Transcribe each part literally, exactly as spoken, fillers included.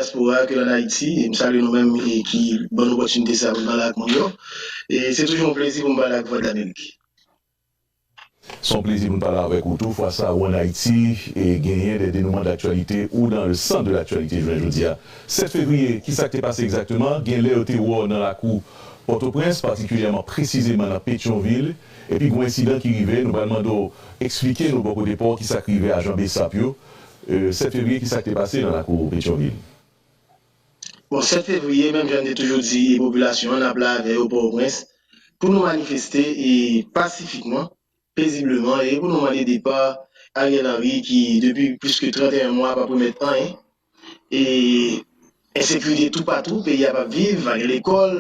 dyaspora ke l ann Ayiti, e m salye nou menm e ki ban n opòtinite sa pou n pale ak moun yo. E se toujou yon plezi pou m pale ak Vwadlamerik. Se yon plezi pou n pale avèk ou tou. Fwa sa, ou ann Ayiti e genyen des dénouements d'actualité ou dans le centre de l'actualité jounen jodi a. Sèt fevriye, ki sa k te pase egzakteman? Gen lè yo te wè w nan lakou Pòtoprens, patikilyèman, presizeman nan Petyonvil, epi gen yon ensidan ki rive. Nou pral mande w eksplike nou bò kote pa w ki sa k rive ajan BSAP yo. Sèt fevriye, ki sa k te pase nan lakou Petyonvil? Bon, sèt fevriye, menm jan n te toujou di popilasyon an, n ap la avè yo Pòtoprens pou nou manifeste e pasifikman, pezibleman, e pou nou mande depa Ariel Henry ki, depi plis ke trannteyen mwa, p ap remèt anyen. E ensekirite toupatou, peyi a p ap viv, pa gen lekòl,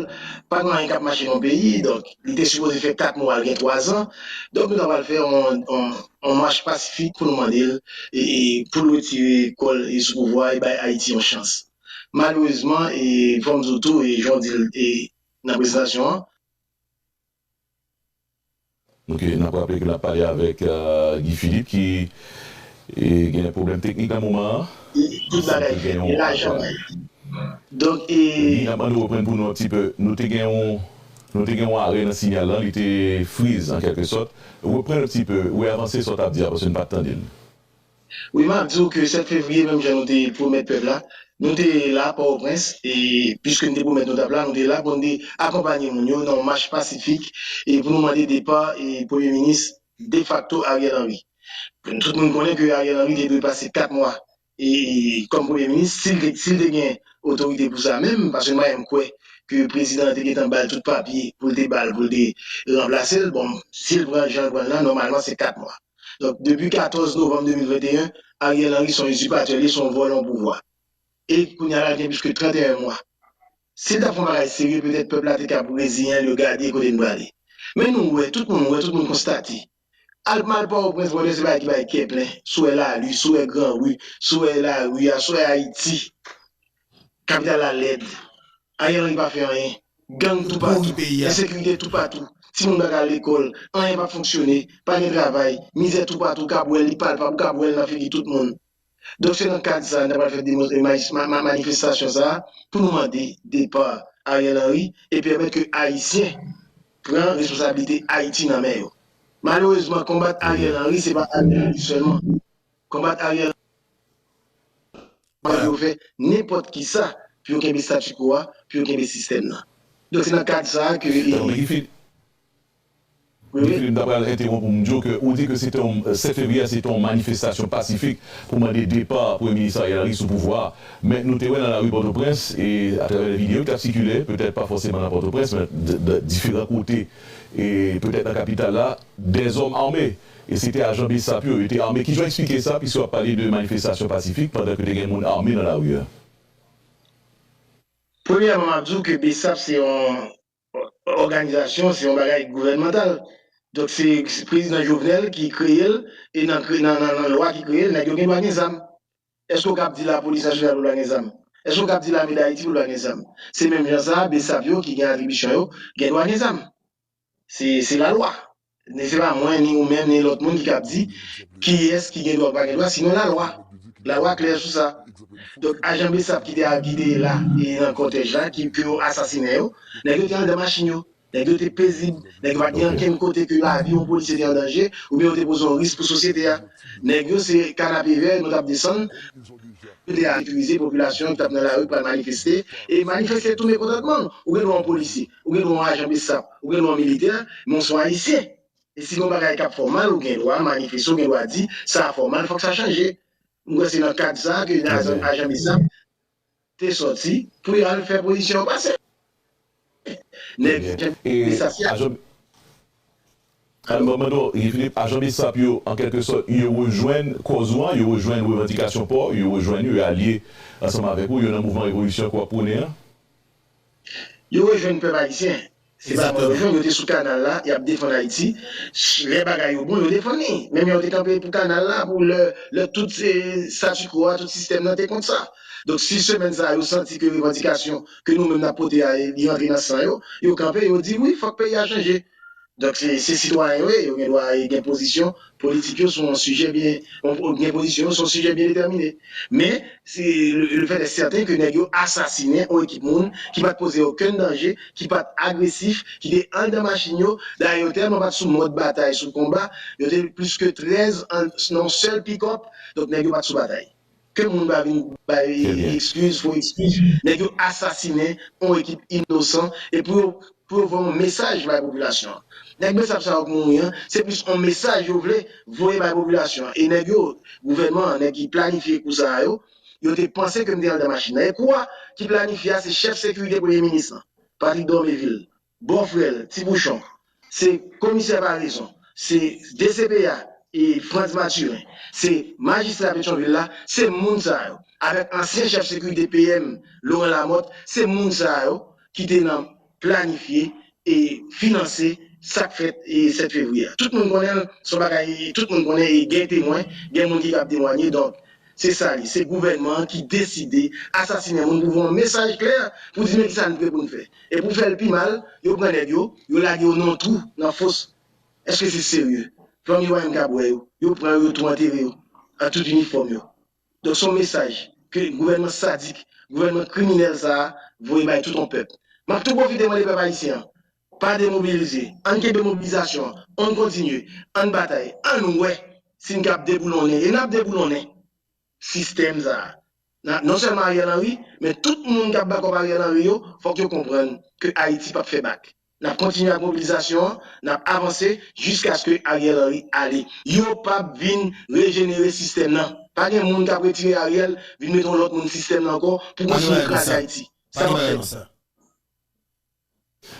pa gen anyen k ap mache nan peyi. Donk, li te sipoze fè kat mwa, l gen twazan. Donk, nou ta pral fè yon, yon, yon mach pasifik pou nou mande l e, e pou l retire kò l e sou pouvwa e bay Ayiti yon chans. Malerezman, e fò m di w tou, e jan w di l e nan prezantasyon an, Ok, n ap raple ke n ap pale avèk Guy Philippe ki gen pwoblèm teknik nan moman an. Tout bagay fèt, gen lajan. Donk, e. Guy, n ap mande w reprann pou nou yon ti pe. Nou te gen yon, nou te gen yon arè nan siyal lan, li te friz an kèlke sòt. Reprann yon ti pe, wi, avanse sa w t ap di a, paske n pa t tande l. Wi, m ap di w ke sèt fevriye, menm jan nou te pwomèt pèp la, nou te la Pòtoprens, e piske nou te pwomèt nou t ap la, nou te la pou nou te akonpanye moun yo nan yon mach pasifik e pou nou mande depa e premye minis defakto Ariel Henry. Tout moun konnen ke Ariel Henry te dwe pase kat mwa e kòm premye minis, si l te, si l te gen otorite pou sa menm, paske m pa menm kwè ke prezidan an te gentan ba l tout papye pou l te ba l, pou l te ranplase l. Bon, si l pran jan l pran l lan, nòmalman se kat mwa. Donk, depi katòz novanm de mil venteyen, Ariel Henry se yon izipatè, li se yon vòlè yon pouvwa. E kounye a la, l gen plis ke trannteyen mwa. Si l ta fè yon bagay serye, petèt pèp la te kab reziyen l, yo gade kote n prale. Men nou wè, tout moun wè, tout moun konstate. Al mal Pòtoprens, Bòdè, se bagay ki bay kè plen. Si w wè lari, si w wè gran ri, si w wè lari a, si w wè Ayiti, kapital la lèd. Ariel Henry pa fè anyen. Gang toupatou. Ensekirite toupatou. Timoun pa ka al lekòl. Anyen p ap fonksyone. Pa gen travay. Mizè toupatou. Ou kab wè l, li palpab. Ou kab wè l nan figi tout moun. Donk, se nan kad sa a, n ta pral fè manifestasyon sa a pou nou mande depa Ariel Henry e pèmèt ke Ayisyen pran responsablite Ayiti nan men yo. Malerezman, konbat Ariel Henry, se pa Ariel Henry sèlman. Konbat Ariel Henry, yo fè nenpòt kisa pou yo kenbe statu quo a, pou yo kenbe sistèm nan. Donk, se nan kad sa a ke. Guy Philippe, m ta pral entewonp ou, m di w ke ou di ke se te yon, sèt fevriye a se te yon manifestasyon pasifik pou mande depa Premye Minis Ariel Henry sou pouvwa a. Men nou te wè nan lari Pòtoprens, e atravè videyo ki t ap sikile, petèt pa fòseman nan Pòtoprens, men diferan kote, e petèt nan kapital la, dèzòm ame. E se te ajan BSAP yo, yo te ame. Kijan w eksplike sa, piske w ap pale de manifestasyon pasifik pandan ke te gen moun ame nan lari a? Premyèman, m ap di w ke BSAP se yon òganizasyon, se yon bagay gouvènmantal. Donk, se prezidan Jovenel ki kreye l, e nan, nan, nan, nan lwa ki kreye l, nèg yo gen dwa gen zam. Èske w kab di Lapolis Nasyonal pa dwa gen zam? Èske w kab di Lame Dayiti pa dwa gen zam? Se menm jan sa a, BSAP yo ki gen atribisyon yo, gen dwa gen zam. Se, se lalwa. Se pa mwen, ni ou menm, ni lòt moun ki kab di kiyès ki gen dwa ou pa gen dwa, sinon lalwa. Lalwa klè sou sa. Donk, ajan BSAP ki te, ki te la e nan kòtèj la, ki, ke yo asasinen yo, nèg yo te anndan machin yo. Nèg yo te pezib. Nèg yo pa t gen ankenn kote ke lavi yon polisye te an danje, oubyen yo te poze yon risk pou sosyete a. Nèg yo se kanapevè, nou t ap desann, yo te sekirize popilasyon ki t ap nan lari pou al manifeste, e manifeste tou mekontantman. Ou gen dwa yon polisye, ou gen dwa yon ajan BSAP, ou gen dwa yon militè, men w se yon Ayisyen. E si gen yon bagay k ap fè w mal, ou gen dwa manifeste, ou gen dwa di, sa a fè w mal, fòk sa chanje. M kwè se nan kad sa a ke ajan, ajan BSAP te sòti pou y al fè pozisyon yo pase. Nèg BSAP yo. Mwen mande w, Guy Philippe, ajan BSAP yo, an kèlke sòt, yo rejwenn kòz ou an, yo rejwenn revandikasyon pa w, yo rejwenn yo, yo alye ansanm avèk ou, yo nan mouvman revolisyon ke w ap pwone an? Yo rejwenn pèp ayisyen. Se pa mwen yo jwenn, yo te sou kanal la, y ap defann Ayiti. Lè bagay yo bon, yo defann li. Menm jan yo te kanpe pou kanal la, pou lè, lè tout se statu quo a, tout sistèm nan te kont sa. Donk, si semèn sa a, yo santi ke revandikasyon ke nou menm n ap pote a, li rantre nan san yo, yo kanpe, yo di, wi, fòk peyi a chanje. Donk, se se sitwayen yo ye, yo gen dwa gen pozisyon politik yo sou yon sijè byen, gen pozisyon yo sou yon sijè byen detèmine. Men, se le, le fèt è sèten ke nèg yo asasinen yon ekip moun ki pa t poze okenn danje, ki pa t agresif, ki te anndan machin yo. Dayè, yo tèlman pa t sou mòd batay, sou konba, yo te plis ke trèz an, nan yon sèl pikòp, donk nèg yo pa t sou batay. Ke moun pa vin bay ekskiz, fo ekskiz. Nèg yo asasinen yon ekip inosan e pou yo, pou yo voye yon mesaj bay popilasyon an. Nèg Bèsap sa yo k mouri an, se plis yon mesaj yo vle voye bay popilasyon an. E nèg yo, gouvènman an, nèg ki planifye kou sa a yo, yo te panse ke m te anndan machin nan. E kou a ki planifye a, se chèf sekirite premye minis lan, Patrick Dormeville, bòfrè l, Ti Bouchon, se komisè Paraison, se D C P A, e Frantz Mathurin, se majistra Petyonvil la, se moun sa yo, avèk ansyen chèf sekirite P M Laurent Lamothe, se moun sa yo ki te nan planifye e finanse sa k fèt e sèt fevriye a. Tout moun konnen l, se yon bagay, tout moun konnen e gen temwen, gen moun ki kab temwanye, donk, se sa li, se gouvènman an ki deside asasinen moun pou voye yon mesaj klè pou di men kisa n pre pou n fè. E pou fè l pi mal, yo pran nèg yo, yo lage yo nan yon twou, nan fos. Èske se serye? Fanmi yo pa menm kab wè yo. Yo pran yo, yo tou antere yo. Ak tout inifòm yo. Donk, se yon mesaj ke gouvènman sadik, gouvènman kriminèl sa a voye bay tout yon pèp. M ap tou pwofite mande pèp ayisyen an, pa demobilize. Ann kenbe mobilizasyon an. Ann kontinye. Ann batay. Ann wè si n kab deboulonnen. E n ap deboulonnen sistèm sa a. Nan, non sèlman Ariel Henry, men tout moun k ap bakòp Ariel Henry yo, fòk yo konprann ke Ayiti p ap fè bak. N ap kontinye ak mobilizasyon an, n ap avanse jiskaske Ariel Henry ale. Yo p ap vin rejenere sistèm nan. Pa gen moun k ap retire Ariel, vin mete yon lòt moun sistèm nan ankò pou kontinye kraze Ayiti. Sa p ap fèt.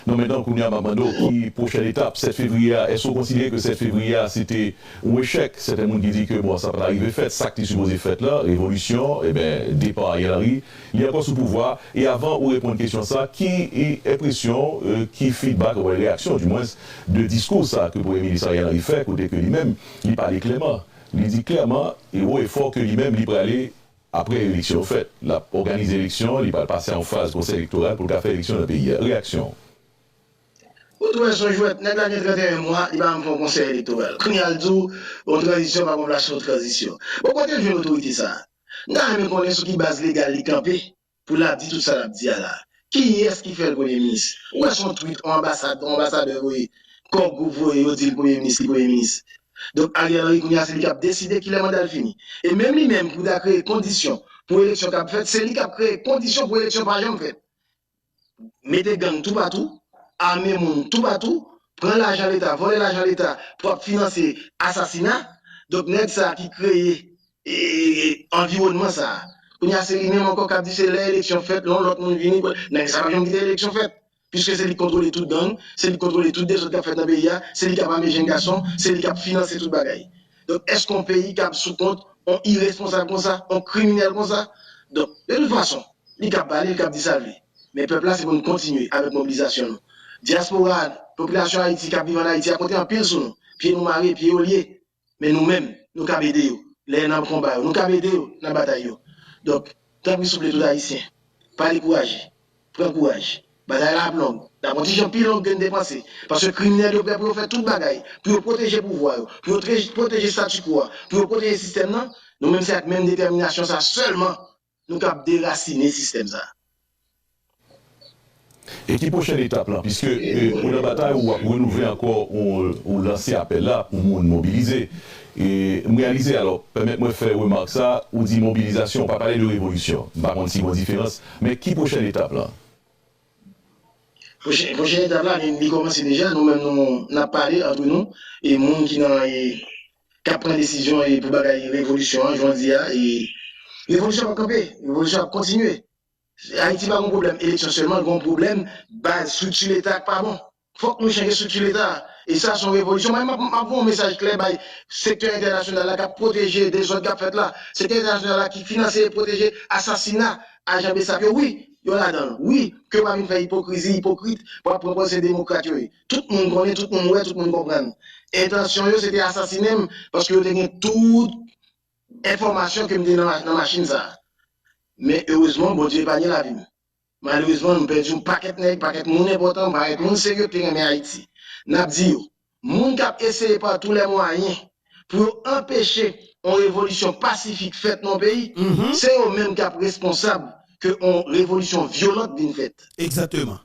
Non, men tankou kounye a m ap mande w ki pwochèn etap, sèt fevriye a, èske w konsidere ke sèt fevriye a se te yon echèk? Sèten moun ki di ke, bon, sa pa t arive fèt, sa k te sipoze fèt la, revolisyon, eben, depa Ariel Henry, li ankò sou pouvwa a, e avan ou reponn kesyon sa, ki enpresyon, ki feedback, oubyen reyaksyon, dimwens, de diskou sa ke Premye Minis Ariel Henry fè, kote ke li menm, li pale klèman, li di klèman, e wo e fò ke li menm, li prale apre eleksyon yo fèt, l ap òganize eleksyon, li pral pase a yon faz konsèy elektoral pou l ka fè eleksyon nan peyi a. Reyaksyon w? Ou twè s on jwèt, nèg la gen trannteyen mwa, li pa menm fè yon konsèy elektoral. Kounye a l di w, yon tranzisyon pa gon plas yon tranzisyon. Bon, kote l jwenn otorite sa a? M ta renmen konnen sou ki baz legal li kanpe pou l ap di tout sa l ap di a la. Kiyès ki fè l premye minis? Ou wè s on tweet, on anbasad, on anbasadè voye, kò gwoup voye, yo di l premye minis, li premye minis. Donk, Ariel Henry, kounye a, se li k ap deside kilè manda l fini. E menm li menm, pou ta kreye kondisyon pou eleksyon k ap fèt, se li k ap kreye kondisyon pou eleksyon pa janm fèt. Mete gang toupatou, ame moun toupatou, pran lajan Leta, vòlè lajan Leta pou ap finanse asasina. Donk, nèg sa a ki kreye e, anviwònman sa a. Kounye a, se li menm ankò k ap di se lè eleksyon fèt, lè yon lòt moun vini, nèg sa p ap janm kite eleksyon fèt. Piske se li k kontwole tout gang, se li k kontwole tout dezòd k ap fèt nan peyi a, se li k ap ame jenn gason, se li k ap finanse tout bagay. Donk, èske yon peyi kab sou kont yon iresponsab konsa, yon kriminèl konsa? Donk, de tout fason, li kab pale, li kab di sa l vle. Men pèp la, se pou n kontinye avèk mobilizasyon nou. Dyaspora, popilasyon Ayiti k ap viv ann Ayiti a konte anpil sou nou. Pye nou mare, pye yo lye. Men nou menm, nou kab ede yo lè n ap konba yo. Nou kab ede yo nan batay yo. Donk, tanpri souple tout Ayisyen, pa dekouraje. Pran kouraj. Batay la ap long. L ap yon ti jan pi long ke n te panse. Paske kriminèl yo prè pou yo fè tout bagay pou yo pwoteje pouvwa yo, pou yo tre- pwoteje statu quo a, pou yo pwoteje sistèm nan. Nou menm se ak menm detèminasyon sa a sèlman nou kab derasinen sistèm sa a. E ki pwochèn etap lan? Piske e, ou nan batay, ou ap renouvle ankò, ou, ou lanse apèl la pou moun mobilize. E m reyalize, alò, pèmèt mwen fè remak sa, ou di mobilizasyon, ou pa pale de revolisyon. M pa konn si gon diferans, men ki pwochèn etap lan? Pwochen, pwochen etap la, li, li kòmanse deja, nou menm nou, n ap pale antre nou, e moun ki nan, e, k ap pran desizyon e pou bagay revolisyon an, jan w di a, e revolisyon p ap kanpe, revolisyon ap kontinye. Ayiti pa gon pwoblèm eleksyon sèlman, l gon pwoblèm baz estrikti Leta k pa bon. Fòk nou chanje estrikti Leta a. E sa se yon revolisyon. Mwen, m ap, m ap voye yon mesaj klè bay sektè entènasyonal la k ap pwoteje dezòd k ap fèt la. Sektè entènasyonal la ki finanse e pwoteje asasina ajan Bsap yo. Wi, yo ladan l. Wi, ke yo pa vin fè ipokrizi, ipokrit, pou ap pran pòz se demokrat yo ye. Tout moun konnen, tout moun wè, tout moun konprann. Entansyon yo, se te asasinen m, paske yo te gen tout enfòmasyon ke m te nan, nan machin sa a. Men erezman, Bondye epanye lavi m. Malerezman, nou pèdi yon pakèt nèg, pakèt moun enpòtan, pakèt moun serye ki te renmen Ayiti. n ap di yo, moun k ap eseye pa tou lè mwayen pou yo anpeche yon revolisyon pasifik fèt nan yon peyi, se yo menm k ap responsab ke yon revolisyon vyolan vin fèt. Egzakteman.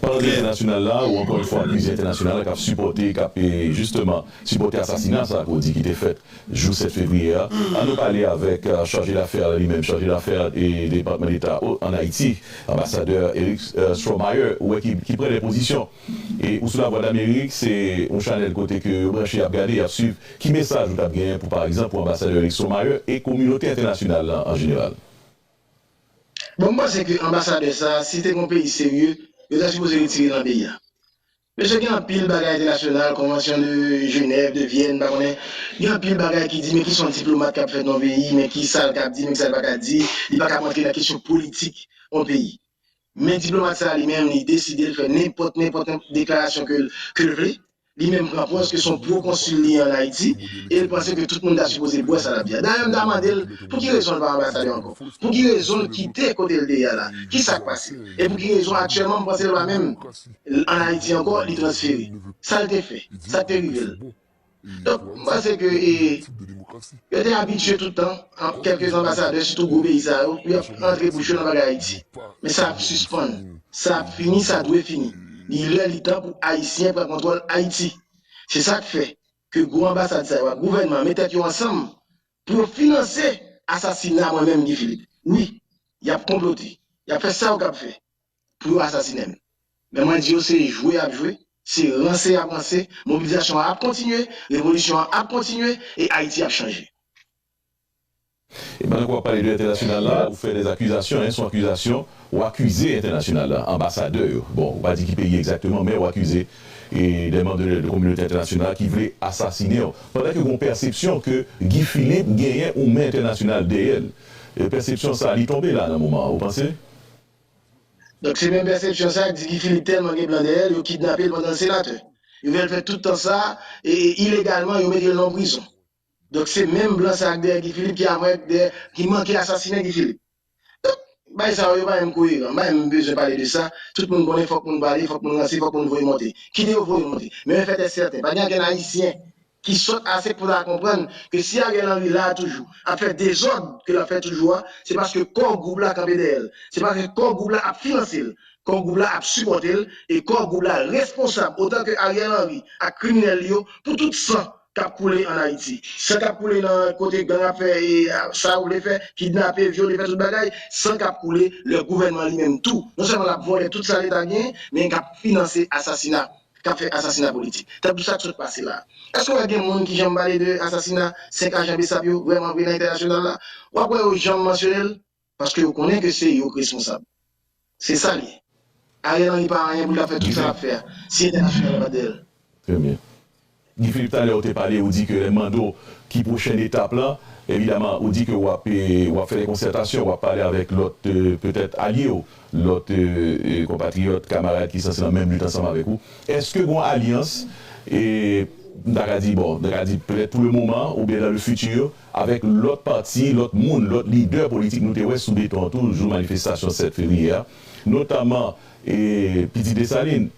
Pandan entènasyonal la, ou ankò yon fwa akize entènasyonal la k ap sipòte, k ap jisteman sipòte asasina sa ke w di ki te fèt jou sèt fevriye a. Ann nou pale avèk chaje dafè li menm, chaje dafè Depatman Deta ann Ayiti, anbasadè Eric Stromayer, ou wè ki pran de pozisyon. E ou sou Lavwadlamerik, se yon chanèl kote ke yo branche, y ap gade, y ap swiv. Ki mesaj ou t ap genyen pou, pa egzanp, pou anbasadè Eric Stromayer e kominote entènasyonal la an jeneral? Bon, m panse ke anbasadè sa a, si te gen yon peyi serye, yo ta sipoze retire l nan peyi a. Mesye, gen anpil bagay entènasyonal, konvansyon de Jenèv, de Vyèn, m pa konnen, gen anpil bagay ki di, men ki sa yon diplomat kab fè nan yon peyi, men ki sa l kab di, men ki sa l pa ka di, li pa kab rantre nan kesyon politik yon peyi. Men diplomat sa a li menm, li deside l fè nenpòt, nenpòt deklarasyon ke l, ke l vle. Li menm pran pòz ke se yon pwokonsil li ye ann Ayiti, e l panse ke tout moun ta sipoze bwè sa l ap di a. Dayè, m ta mande l, pou ki rezon l pa anbasadè ankò? Pou ki rezon l kite kote l te ye a la? Ki sa k pase? E pou ki rezon aktyèlman m panse l pa menm ann Ayiti ankò, li transfere? Sa l te fè? Sa k te rive l? Donk, m panse ke e, yo te abitye tout tan, kèlke anbasadè, sitou gwo peyi sa yo, pou y ap antre bouch yo nan bagay Ayiti. Men sa ap sispann. Sa ap fini, sa dwe fini. Li lè, li tan pou Ayisyen pran kontwòl Ayiti. Se sa k fè ke gwo anbasad sa yo ak gouvènman an met tèt yo ansanm pou yo finanse asasina mwen menm, Guy Philippe. Wi, y ap konplote. Y ap fè sa yo kab fè pou yo asasinen m. Men mwen di yo se jwe y ap jwe, se ranse y ap ranse, mobilizasyon an ap kontinye, revolisyon an ap kontinye e Ayiti ap chanje. E pandan ke w ap pale de entènasyonal la, ou fè de akizasyon, hein, se yon akizasyon, ou akize entènasyonal la, anbasadè yo. Bon, ou pa di ki peyi egzakteman, men ou akize e de manm de, de kominote entènasyonal ki vle asasinen w. Pandan ke gen yon pèsepsyon ke Guy Philippe genyen yon men entènasyonal dèyè l. E pèsepsyon sa a, li tonbe la nan moman an, ou panse? Donk, se menm pèsepsyon sa a ki di Guy Philippe tèlman gen blan dèyè l, yo kidnape l pandan l senatè. Yo fè l fè tout tan sa a, e, e ilegalman, yo mete l nan yon prizon. Donk, se menm blan sa a k dèyè Guy Philippe ki avèg dèyè, ki manke asasinen Guy Philippe. Donk, bagay sa yo, yo pa menm koyeran. M pa menm bezwen pale de sa. Tout moun konnen fòk moun pale, fòk moun ranse, fòk moun voye monte. Kite yo voye monte. Men yon fèt è sèten, pa gen okenn Ayisyen ki sòt ase pou ta konprann ke si Ariel Henry la a toujou, ap fè dezòd ke l ap fè toujou a, se paske kò gwoup la kanpe dèyè l. Se paske kò gwoup la ap finanse l. Kò gwoup la ap sipòte l, e kò gwoup la responsab, otan ke Ariel Henry ak kriminèl li yo, pou tout san k ap koule ann Ayiti. San k ap koule nan kote gang ap fè e, sa yo vle fè, kidnape, vyole, fè tout bagay, san k ap koule lè gouvènman li menm tou, non sèlman l ap vòlè tout sa Leta genyen, men k ap finanse asasina, k ap fè asasina politik. Tankou sa k sot pase la a. Èske w wè gen moun ki janm pale de asasina senk ajan BSAP yo vrèman vre nan entènasyonal la? W ap wè yo janm mansyone l? Paske yo konnen ke se yo k responsab. Se sa l ye. Ariel Henry pa anyen pou l ta fè tout sa l ap fè a, si entènasyonal la pa t dèyè l. Trè byen. Guy Philippe, talè ou te pale, ou di ke lè m mande w ki pwochen etap la, evidaman, ou di ke w ap, e, w ap fè de konsètasyon, w ap pale avèk lòt, e, petèt alye w, lòt, e, e, konpatriyòt, kamarad ki sanse nan menm lit ansanm avèk ou. Èske gen yon alyans, e, m ta ka di, bon, m ta ka di petèt pou le moman, oubyen dans le futur, avèk lòt pati, lòt moun, lòt lidè politik nou te wè sou beton an tou, jou manifestasyon sèt fevriye a, notaman, e, Pitit Desalin,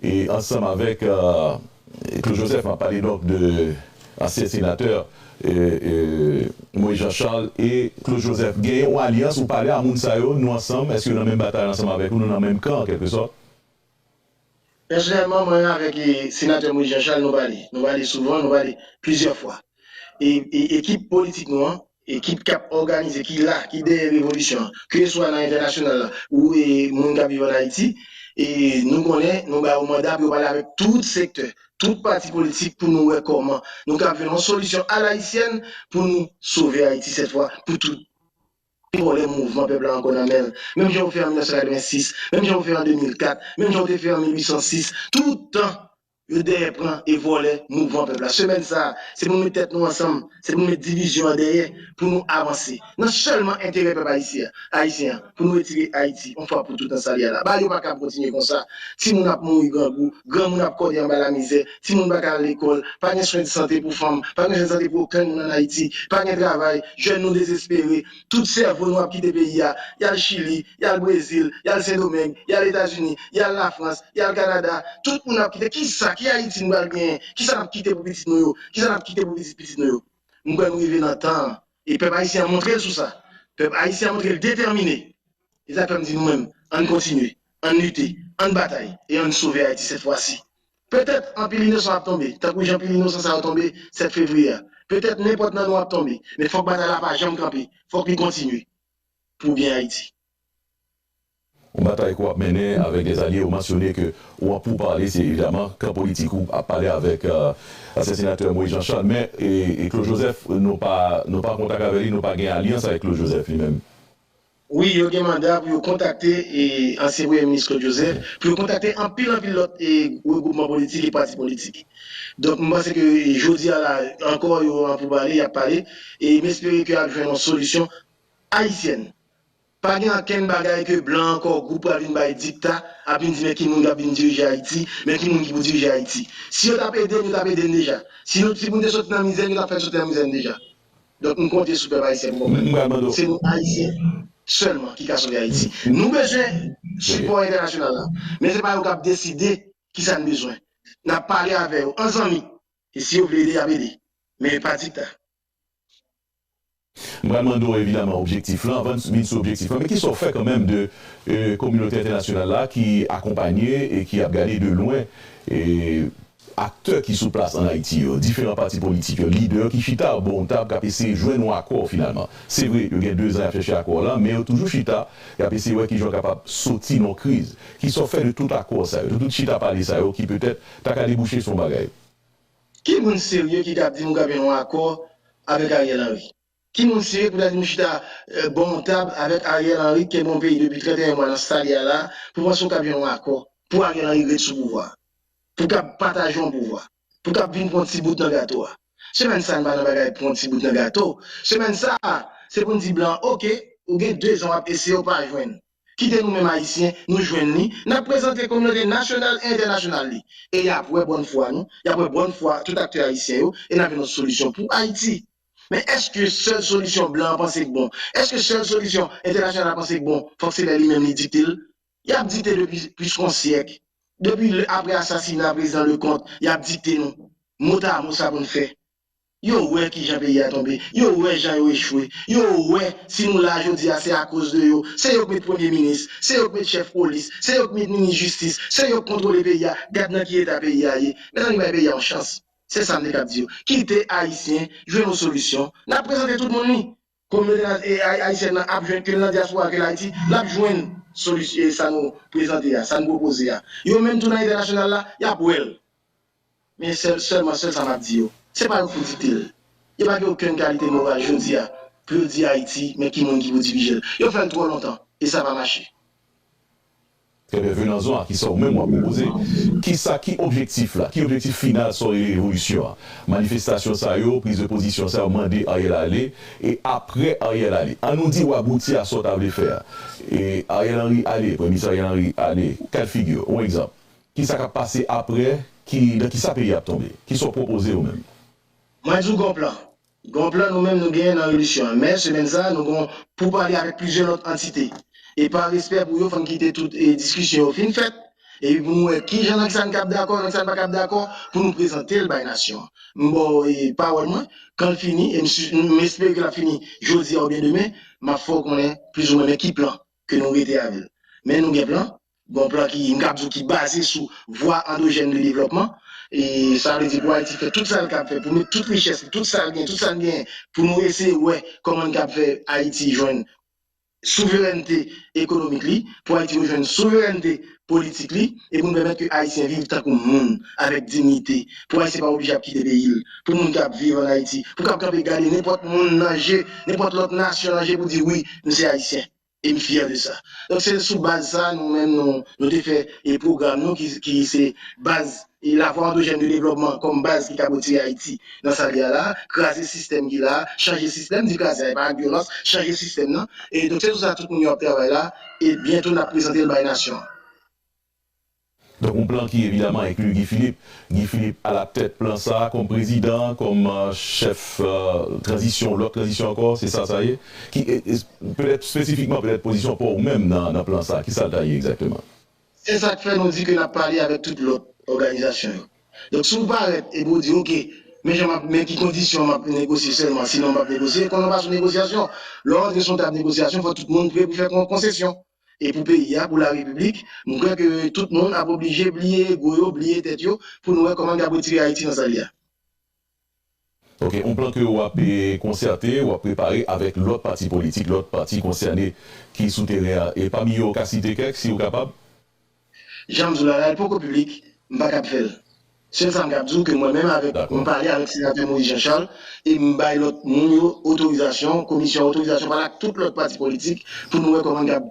e, ansanm avèk, e, Claude Joseph, m ap pale donk de ansyen senatè, e, e, Moïse Jean Charles e Claude Joseph. Genyen yon alyans, ou pale a moun sa yo, nou ansanm, èske yo nan menm batay ansanm avèk ou, nou nan menm kan, an kèlke sòt? Pèsonèlman, mwen avèk, e, senatè Moïse Jean Charles, nou pale. Nou pale souvan, nou pale plizyè fwa. E, e ekip politik nou an, ekip k ap òganize, ki la, ki dèyè revolisyon an, keseswa nan entènasyonal la, ou, e, moun k ap viv ann Ayiti, e nou konnen, nou ba yo manda pou yo pale avèk tout sektè, tout pati politik pou nou wè kòman nou kab jwenn yon solisyon alayisyèn pou nou sove Ayiti sèt fwa, pou tout. Vòlè mouvman pèp la ankò nan men l. Menm jan yo fè an mil nèf san katrevensis, menm jan yo fè an de mil kat, menm jan yo te fè an mil uit san sis, tout tan Yo dèyè pran e vòlè mouvman pèp la. Semèn sa a, se pou nou met tèt nou ansanm, se pou nou met divizyon an dèyè, pou nou avanse. Nan sèlman enterè pèp ayisyen, ayisyen an, pou nou retire Ayiti, yon fwa pou tout nan sa l ye a la. Bagay yo pa kab kontinye konsa. Timoun ap mouri grangou, granmoun ap kòde anba lamizè, timoun pa ka al lekòl, pa gen swen de sante pou fanm, pa gen swen de sante pou okenn moun ann Ayiti, pa gen travay, jèn nou dezespere, tout sèvo nou ap kite peyi a, y al Chili, y al Brezil, y al Sendomeng, y al Etazini, y al Lafrans, y al Kanada, tout moun ap kite. Kisa, ki Ayiti nou pral genyen? Kisa n ap kite pou pitit nou yo? Kisa n ap kite pou pitit pitit nou yo? M kwè nou rive nan tan an. E pèp ayisyen an montre l sou sa. Pèp ayisyen an montre l detèmine. E sa k fè m di nou menm, ann kontinye, ann lite, ann batay, e ann sove Ayiti sèt fwa si. Petèt anpil inosan ap tonbe, tankou jan anpil inosan sa yo tonbe sèt fevriye a. Petèt nenpòt nan nou ap tonbe, men fòk batay la pa janm kanpe, fòk li kontinye pou byen Ayiti. Yon batay ke w ap mennen avèk dèzalye, ou mansyone ke ou an poupale, se evidaman kan politik ou ap pale avèk ansyen senatè Moïse Jean Charles, men e, e Claude Joseph, nou pa, nou pa an kontak avè li, nou pa gen alyans avèk Claude Joseph li menm. Wi, yo gen manda pou yo kontakte e, ansyen premye minis Claude Joseph, pou yo kontakte anpil anpil lòt e, regwoupman politik e pati politik. Donk, m panse ke jodi a la, ankò yo an poupale, y ap pale, e m espere ke y ap jwenn yon solisyon ayisyèn. Pa gen okenn bagay ke blan ankò gwoup pral vin bay dikta, ap vin di men ki moun k ap vin dirije Ayiti, men ki moun ki pou dirije Ayiti. Si yo t ap ede n, yo t ap ede n deja. Si nou, si pou n te soti nan mizè n, yo t ap fè n soti nan mizè n deja. Donk, m konte sou pèp ayisyen pou konprann. Se nou Ayisyen sèlman ki ka sove Ayiti. Nou bezwen sipò entènasyonal la. Men se pa yo k ap deside kisa n bezwen. N ap pale avè yo an zanmi. E si yo vle ede, y ap ede. Men pa dikta. M pral mande w evidaman objektif lan, anvan n vin sou objektif lan, men kisa w fè kanmenm de e, kominote entènasyonal la ki akonpanye e ki ap gade de lwen e, aktè ki sou plas ann Ayiti yo, diferan pati politik yo, lidè ki chita bò yon tab k ap eseye jwenn yon akò finalman. Se vre, yo gen dezan y ap chèche akò lan, men yo toujou chita, y ap eseye wè kijan yo kapab soti nan yon kriz. Kisa w fè de tout akò sa yo, de tout chita pale sa yo ki petèt ta ka debouche sou yon bagay? Ki moun serye ki kab di m ou kab jwenn yon akò avèk Ariel Henry? Ki moun serye pou ta di m chita bò yon tab avèk Ariel Henry ki kenbe yon peyi depi trannteyen mwa nan sa l ye a la, pou panse w kab jwenn yon akò pou Ariel Henry ret sou pouvwa a, pou kab pataje yon pouvwa, pou kab vin pran yon ti bout nan gato a? Semèn sa a n pa nan bagay pran yon ti bout nan gato. Semèn sa a, se pou n di blan an, oke, ou gen dezan w ap eseye w pa jwenn. Kite nou menm Ayisyen, nou jwenn li, n ap prezante kominote nasyonal e entènasyonal li. E y ap wè bòn fwa nou, y ap wè bòn fwa tout aktè ayisyen yo, e n ap jwenn yon solisyon pou Ayiti. Men èske sèl solisyon blan an panse k bon? Èske sèl solisyon entènasyonal la panse k bon, fòk se lè li menm li dikte l? Y ap dikte depi plis k yon syèk. Depi apre asasina prezidan Leconte, y ap dikte nou. Motamo sa pou n fè. Yo wè kijan peyi a tonbe, yo wè jan yo echwe, yo wè si nou la jodi a se akoz de yo, se yo k met premye minis, se yo k met chèf polis, se yo k met minis jistis, se yo k kontwole peyi a, gad nan ki eta peyi a ye. Mezanmi, bay peyi a yon chans. Se sa m te kab di yo. Kite Ayisyen jwenn yon solisyon. N ap prezante tout moun li. Kominote ayisyèn nan ap jwenn, ke l nan dyaspora, ke l Ayiti, l ap jwenn solisyon sa nou prezante a, sa n pwopoze a. Yo menm tou nan entènasyonal la, y ap wè l. Men sèl, sèlman sèl sa m ap di yo, se pa yo k pou dikte l. Yo pa gen okenn kalite moral jodi a pou yo di Ayiti men ki moun ki pou dirije l. Yo fè l twò lontan e sa pa mache. Enben, Venanzon, a kisa ou menm w ap pwopoze? Kisa ki objektif la? Ki objektif final sa w rele revolisyon an? Manifestasyon sa yo, priz de pozisyon sa yo mande Ariel ale, e apre Ariel ale, an nou di w abouti a sa w ta vle fè a. E Ariel Henry ale, Premye Minis Ariel Henry ale, ka l figi w, yon egzanp. Kisa k ap pase apre? Ki, nan kisa peyi a ap tonbe? Kisa w pwopoze ou menm? Mwen di w gon plan. Gon plan nou menm nou genyen nan revolisyon an. Men semèn sa a, nou gon poupale avèk plizyè lòt antite. E pa respè pou yo, fò n kite tout e, diskisyon yo fin fèt. Epi pou nou wè kijan nan kisa n kab dakò, nan kisa n pa kab dakò, pou nou prezante l bay nasyon an. M ba w e, pawòl mwen, kan l fini, e m, si, m espere ke l ap fini jodi a oubyen demen, m ap fè w konnen plizoumwen men ki plan ke nou rete avè l. Men nou gen plan, gon plan ki, m kab di w ki baze sou vwa andwojèn de devlòpman. E sa vle di pou Ayiti fè tout sa l kab fè, pou met tout richès li, tout sa l gen, tout sa n genyen, pou nou eseye wè kòman n kab fè Ayiti jwenn souverènte ekonomik li, pou Ayiti rejwenn souverènte politik li, e pou n pèmèt ke Ayisyen viv tankou moun, avèk diyite, pou Ayisyen pa oblije ap kite peyi l, pou moun k ap viv ann Ayiti, pou k ap kanpe gade nenpòt moun nan je, nenpòt lòt nasyon nan je pou di wi, m se Ayisyen. E m fyè de sa. Donk se sou baz sa a nou menm nou, nou te fè e pwogram nou ki, ki se baz e lavwa andwojèn de devlòpman kòm baz ki kab retire Ayiti nan sa l ye a la, kraze sistèm ki la, chanje sistèm, di kraze a, e pa ak vyolans, chanje sistèm nan. E donk, se sou sa tout moun yo ap travay la, e byento n ap prezante l bay nasyon an. Donk, yon plan ki evidaman enkli Guy Philippe. Guy Philippe alatèt plan sa a kòm prezidan, kòm chèf tranzisyon, lòt tranzisyon ankò, se sa sa ye? Ki, petèt espesifikman, petèt pozisyon pa w menm nan, nan plan sa a, ki sa l ta ye egzakteman? Se sa k fè nou di ke n ap pale avèk tout lòt òganizasyon yo. Donk, si w parèt epi w di, oke, men jan m ap, men ki kondisyon m ap negosye sèlman, sinon m p ap negosye, konnen w pa sou negosyasyon. Lè w antre sou yon tab negosyasyon, fò tout moun pre pou fè konsesyon. E pou peyi a, pou larepiblik, m kwè ke tout moun ap oblije bliye ego yo, bliye tèt yo, pou nou wè kòman n kab retire Ayiti nan sa l ye a. Ok, yon plan ke w ap konsète, w ap prepare avèk lòt pati politik, lòt pati konsène ki sou teren an. E pami yo, w ka site kèk, si w kapab? Jan m di w la, la, l poko piblik, m pa kab fè l. Sèl sa m kab di w ke mwen menm avèk, m pale avèk senatè Moïse Jean Charles e m bay lòt moun yo otorizasyon, komisyon otorizasyon pale ak tout lòt pati politik pou nou wè kòman n kab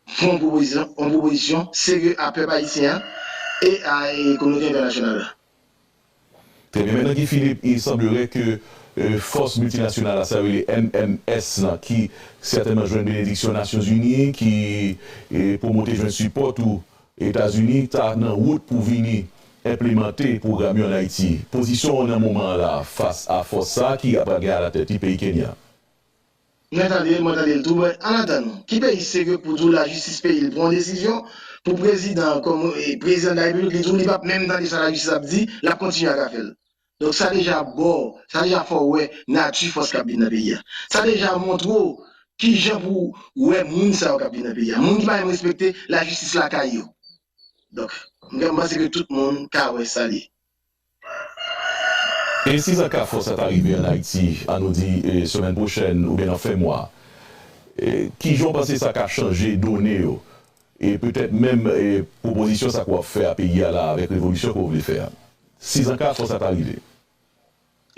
fè yon pwopozisyon, yon pwopozisyon serye a pèp ayisyen an e a e kominote entènasyonal la. Trè byen. Mentnan, Guy Philippe, il semblerait que fòs miltinasyonal la, sa yo rele M M S lan, ki sètènman jwenn benediksyon Nasyonzini, ki pwomote jwenn sipò tou Etazini, ta nan wout pou vini enplimante pwogram yo ann Ayiti. Pozisyon w nan moman an la fas a fòs sa a ki pral gen alatèt li peyi Kenya? Mwen tande l, mwen tande l tou, men ann atann, ki peyi serye pou di w lajistis peyi l pran yon desizyon pou prezidan an kòm prezidan de la repiblik, li di w li p ap menm tande sa lajistis ap di, l ap kontinye ak afè l. Donk sa deja ba w, sa deja fè w wè nati fòs k ap vin nan peyi a. Sa deja montre w kijan pou w wè moun sa yo k ap vin nan peyi a. Moun ki pa menm respekte lajistis lakay yo. Donk, m panse ke tout moun ka wè sa l ye. E si sa ka fòs sa ta rive ann Ayiti, ann nou di semèn pwochèn oubyen nan fen mwa, kijan w panse sa ka chanje done yo? E petèt menm pwopozisyon sa ke w ap fè a peyi a la avèk revolisyon ke w vle fè a. Si sa ka fòs sa ta rive.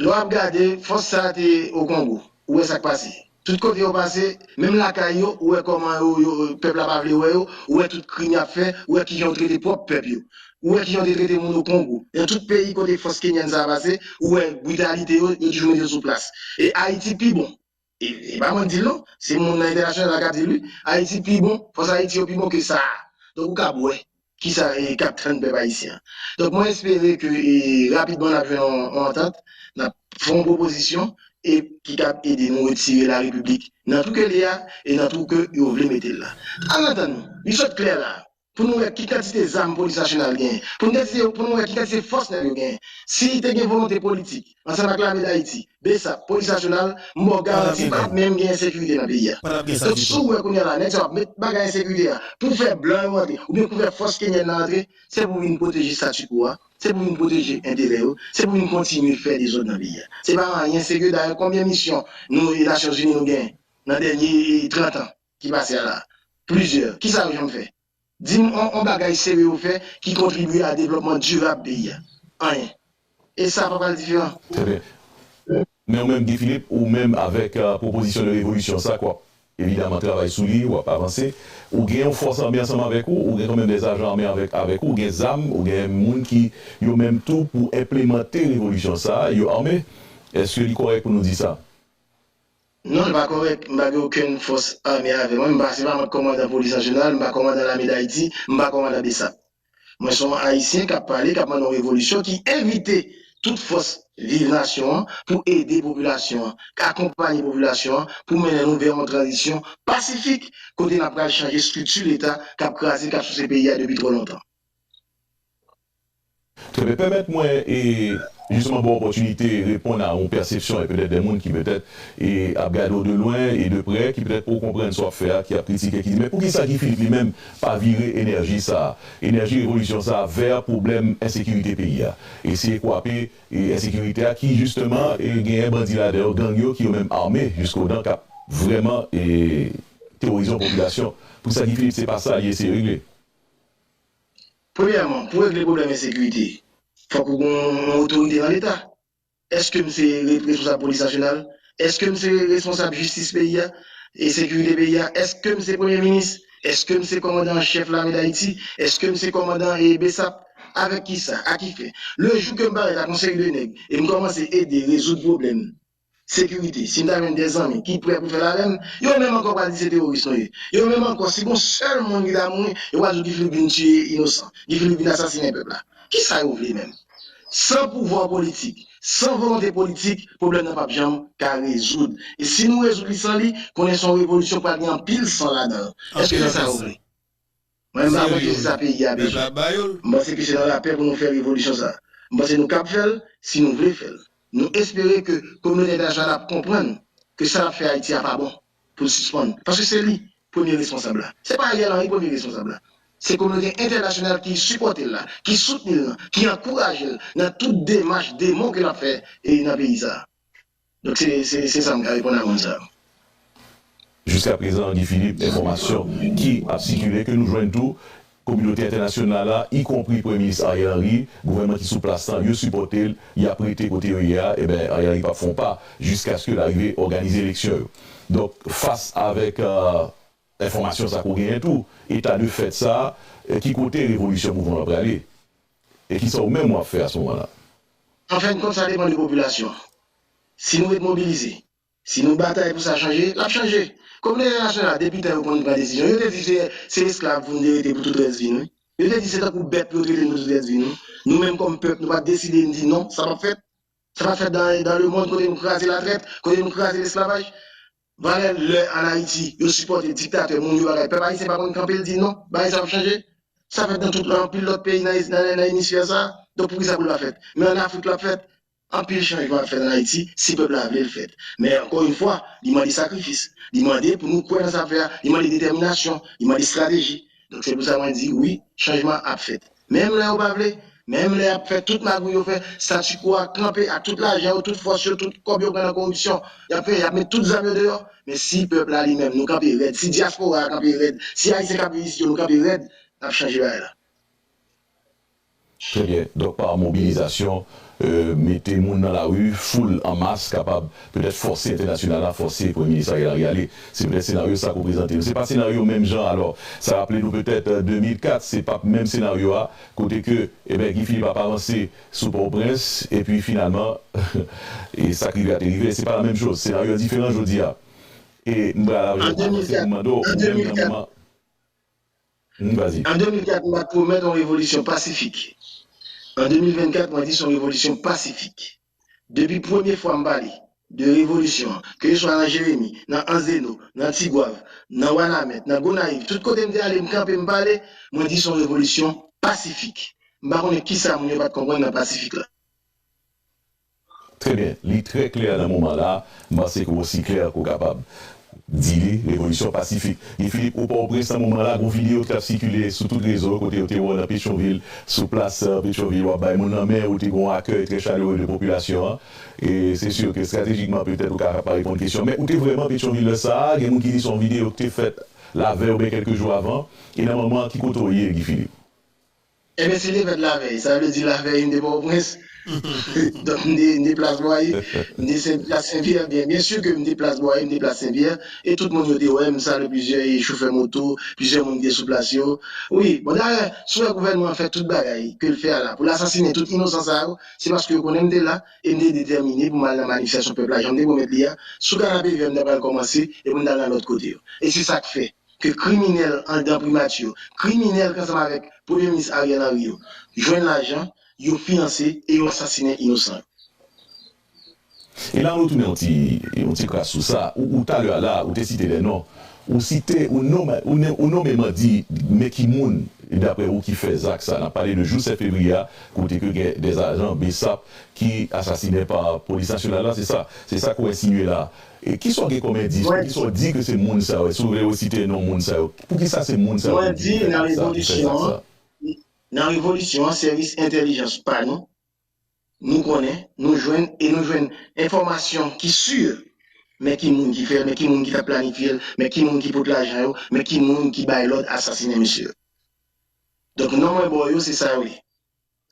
Lè w ap gade, fòs sa a te Okongo. Ou wè sa k pase. Tout kote yo pase, menm lakay yo, ou wè kòman yo, yo, pèp la pa vle wè yo, ou wè tout krim y ap fè, ou wè kijan yo trete pwòp pèp yo. Ou wè kijan yo te trete moun Okongo. Nan tout peyi kote fòs kenyèn sa a pase, ou wè britalite yo, yo toujou mete yo sou plas. E Ayiti pi bon. E, e pa mwen k di l non, se moun nan entènasyonal la k ap di l wi. Ayiti pi bon, fòs Ayiti yo pi bon ke sa a. Donk ou kab wè kisa k ap tann pèp ayisyen an. Donk mwen espere ke rapidman n ap jwenn yon antant, n ap fè yon pwopozisyon e ki kab ede nou retire larepiblik nan twou ke l ye a e nan twou ke yo vle mete l la. Ann atann nou, li sot klè la, pou nou wè ki kantite zam polis nasyonal genyen, pou nou kantite, pou nou wè ki kantite fòs nèg yo genyen. Si te gen volonte politik, ansanm ak lame Dayiti, BSAP, polis nasyonal, m ba w garanti pa t ap menm gen ensekirite nan peyi a. Donk si w wè kounye a la nèg sa yo ap met bagay ensekirite a pou fè blan yo rantre oubyen pou fè fòs kenyèn nan rantre, se pou vin pwoteje statu quo a, se pou vin pwoteje enterè yo, se pou vin kontinye fè dezòd nan peyi a. Se pa anyen serye. Dayè konbyen misyon nou e Nasyonzini nou genyen nan dènye trant an ki pase a la? Plizyè. Kisa yo janm fè? Di m on, on bagay serye yo fè ki kontribye a devlòpman dirab peyi a? Anyen. E sa pa pral diferan. Trè byen. Men ou menm, Guy Philippe, ou menm avèk pwopozisyon de revolisyon sa ke w ap evidaman travay sou li, w ap avanse, ou gen yon fòs ame ansanm avèk ou, ou gen kanmenm dè ajan ame avèk, avèk ou, ou gen zam, ou gen moun ki, yo menm tou, pou enplimante revolisyon sa a, yo ame. Èske li kòrèk pou nou di sa? Non, li pa kòrèk. M pa gen okenn fòs ame avè mwen. M pa, se pa mwen k kòmandan polis nasyonal, m pa kòmandan lame Dayiti, m pa kòmandan BSAP. Mwen se yon Ayisyen k ap pale, k ap mande yon revolisyon, ki envite tout fòs viv nasyon an pou ede popilasyon an, akonpaye popilasyon an pou mennen nou vè yon tranzisyon pasifik kote n ap pral chanje estrikti Leta k ap kraze, k ap souse peyi a depi twò lontan. Trè byen. Pèmèt mwen e jisteman ba w opòtinite reponn a yon pèsepsyon e petèt de moun ki petèt e ap gade w de lwen e de prè, ki petèt poko konprann sa w ap fè a, ki ap kritike, ki di men poukisa Guy Philippe li menm pa vire enèji sa a, enèji revolisyon sa a vè pwoblèm ensekirite peyi a? Eseye kwape e ensekirite a ki jisteman e genyen bandi ladan yo, gang yo ki yo menm ame jiskodan k ap vrèman e teworize yon popilasyon. Poukisa Guy Philippe se pa sa li eseye regle? Premyèman, pou regle pwoblèm ensekirite, fòk ou gen yon otorite nan Leta. Èske m se re- responsab polis nasyonal? Èske m se responsab jistis peyi a e sekirite peyi a? Èske m se premye minis? Èske m se kòmandan an chèf lame Dayiti? Èske m se kòmandan e BSAP? Avèk kisa? A ki fen? Le jou ke m parèt ak yon seri de nèg e m kòmanse ede rezoud pwoblèm sekirite, si m ta jwenn de zanmi ki prè pou fè l avè m, yo menm ankò pral di se teworis nou ye. Yo menm ankò, si gon sèl moun ki ta mouri, yo pral di w Guy Philippe vin tiye inosan, Guy Philippe vin asasinen pèp la. Kisa yo vle menm? San pouvwa politik, san volonte politik, pwoblèm nan p ap janm ka rezoud. E si nou rezoud li san li, konnen se yon revolisyon k pral gen anpil san ladan l. Èske se sa yo vle? Mwen, m pa kwè ke se sa peyi a bezwen. M panse ke se nan lapè pou nou fè revolisyon sa a. M panse nou kab fè l si nou vle fè l. Nou espere ke kominote entènasyonal ap konprann ke sa l ap fè Ayiti a pa bon, pou l sispann. Paske se li premye responsab la. Se pa Ariel Henry premye responsab la. Se kominote entènasyonal ki sipòte l la, ki soutni l lan, ki ankouraje l nan tout demach demon ke l ap fè e nan peyi sa a. Donk, se, se, se sa m ka reponn a moun sa yo. Jiskaprezan, Guy Philippe, enfòmasyon ki ap sikile, ke nou jwenn tou, kominote entènasyonal la, ikonpri Premye Minis Ariel Henry, gouvènman ki sou plas lan, yo sipòte l, y ap rete kote yo ye a, ebyen, Ariel Henry p ap fè yon pa, jiskaske l arive òganize eleksyon yo. Donk, fas avèk, euh, enfòmasyon sa ke w genyen tou, eta de fèt sa, euh, ki kote revolisyon mouvman an prale? E kisa ou menm w ap fè a se moman la? An fen de kont, sa depann de popilasyon an. Si nou ret mobilize, si nou batay pou sa chanje, l ap chanje. Kominote entènasyonal la, depi tan yo konn pran desizyon. Yo te di se, se esklav pou n te rete pou tout rès vi n, wi. Yo te di se tankou bèt pou yo trete n pou tout rès vi n, wi. Nou menm kòm pèp, nou pa t deside n di non, sa p ap fèt. Sa p ap fèt dans, dans le monde kote nou kraze latrèt, kote nou kraze lesklavaj. Valè lè ann Ayiti, yo sipòte diktatè, moun yo bagay. Pèp ayisyen pa konn kanpe l di non, bagay sa p ap chanje. Sa fèt nan tout, anpil lòt peyi nan, nan, nan emisfè sa a. Donk poukisa pou l pa fèt? Men ann Afrik l ap fèt. Anpil chanjman ap fèt ann Ayiti si pèp la vle l fèt. Men ankò yon fwa, li mande sakrifis. Li mande pou nou kwè nan sa n ap fè a, li mande detèminasyon, li mande estrateji. Donk se pou sa mwen di wi, chanjman ap fèt. Menm lè yo pa vle, menm lè y ap fè tout magouy yo fè, statu quo a kanpe ak tout lajan yo, tout fòs yo, tout kòb yo pran nan koripsyon. Y ap fè, y ap met tout zam yo deyò. Men si pèp la li menm, nou kanpe rèd, si dyaspora a kanpe rèd, si Ayisyen k ap viv isit yo, nou kanpe rèd, n ap chanje bagay la. Trè byen. Donk, pa mobilizasyon, euh, mete moun nan lari, foul an mas, kapab petèt fòse entènasyonal la, fòse Premye Minis Ariel Henry ale. Se petèt senaryo sa ke w prezante nou. Se pa senaryo menm jan, alò, sa raple nou petèt, euh, de mil kat, se pa menm senaryo a, kote ke, ebyen, Guy Philippe ap avanse sou Pòtoprens, epi finalman, e sa k rive a te rive, se pa la menm choz. Senaryo a diferan jodi a. E m pral avan, se pou m mande w, ou menm nan moman, Hmm, vas-y. An de mil kat, m pa t pwomèt yon revolisyon pasifik. An de mil vennkat, mwen di se yon revolisyon pasifik. Depi premye fwa m pale de revolisyon an, keseswa nan Jeremi, nan Anse des Naux, nan Tigwav, nan Wanament, nan Gonayiv, tout kote m te ale, m kanpe, m pale, mwen di se yon revolisyon pasifik. M pa konnen kisa moun yo pa t konprann nan pasifik la. Trè byen. Li trè klè nan moman la. M panse ke w osi klè ke w kapab di li, revolisyon pasifik. Guy Philippe, ou Pòtoprens nan moman la, gon videyo ki t ap sikile sou tout rezo, kote yo te wè w nan Petyonvil, sou plas, euh, Petyonvil, w ap bay moun nan men, ou te gon akèy trè chalere de popilasyon an. E se si ke estratejikman, petèt, ou ka pa reponn kesyon, men ou te vrèman Petyonvil lè sa a, gen moun ki di se yon videyo ki te fèt lavèy oubyen kèlke jou avan, e nan moman an, ki kote w ye, Guy Philippe? Ebyen, si l te fèt lavèy, sa vle di lavèy m te Pòtoprens. Donk, m te, m te plas Bwaye, m te Sen, plas Senpyè, byen, byen si ke m te plas Bwaye, m te plas Senpyè, e tout moun yo te wè m, salye plizyè e chofè moto, plizyè moun ki te sou plas yo. Wi, bon, dayè, si w wè gouvènman an fè tout bagay ke l fè a la, pou l asasinen tout inosan sa yo, se paske yo konnen m te la, e m te detèmine pou m al nan manifestasyon pèp la, jan m te pwomèt li a, sou Kanapevè m ta pral kòmanse, e pou m t al nan lòt kote yo. E se sa k fè ke kriminèl anndan primati yo, kriminèl k ansanm avèk Premye Minis Ariel Henry yo, jwenn lajan, yo finanse e yo asasinen inosan yo. E la, nou tounen yon ti, yon ti kras sou sa. Ou, ou talè a la, ou te site de non. Ou site, ou nonmen, ou nen-, ou nonmen di, men ki moun, daprè ou, ki fè zak sa. N ap pale de jou sèt fevriye a, kote ke gen de ajan BSAP ki asasinen pa polis nasyonal la, se sa? Se sa ke w ensinye la. E kisa w gen kòm endis? Poukisa w di ke se moun sa yo? Si w vle resite non moun sa yo, poukisa se moun sa yo ki fè zak sa, ki fè zak sa? Nan revolisyon an, sèvis entèlijans pa nou, nou konnen, nou jwenn, e nou jwenn enfòmasyon ki si, men ki moun ki fè l, men ki moun ki t ap planifye l, men ki moun ki pot lajan yo, men ki moun ki bay lòd asasinen mesye yo. Donk, non mwen ba w yo, se sa yo ye.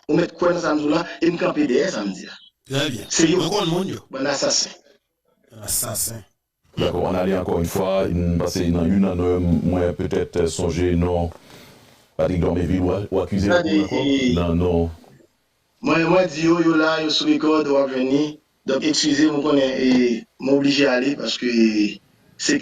Ou mèt kwè nan sa m di w la, e m kanpe dèyè sa m di a. Trè byen. Se yo. Mwen konn moun yo. Bann asasen. Bann asasen. Dakò, ann ale ankò yon fwa, m panse nan youn nan non yo, mwen petèt, euh, sonje non Patrick Dormeville, ou, ou akize yo pou ankò? Nan non. Mwen, mwen di yo, yo la, yo sou rekòd, w ap jwenn li. Donk, eskize m, ou konnen, e, m oblije ale, paske se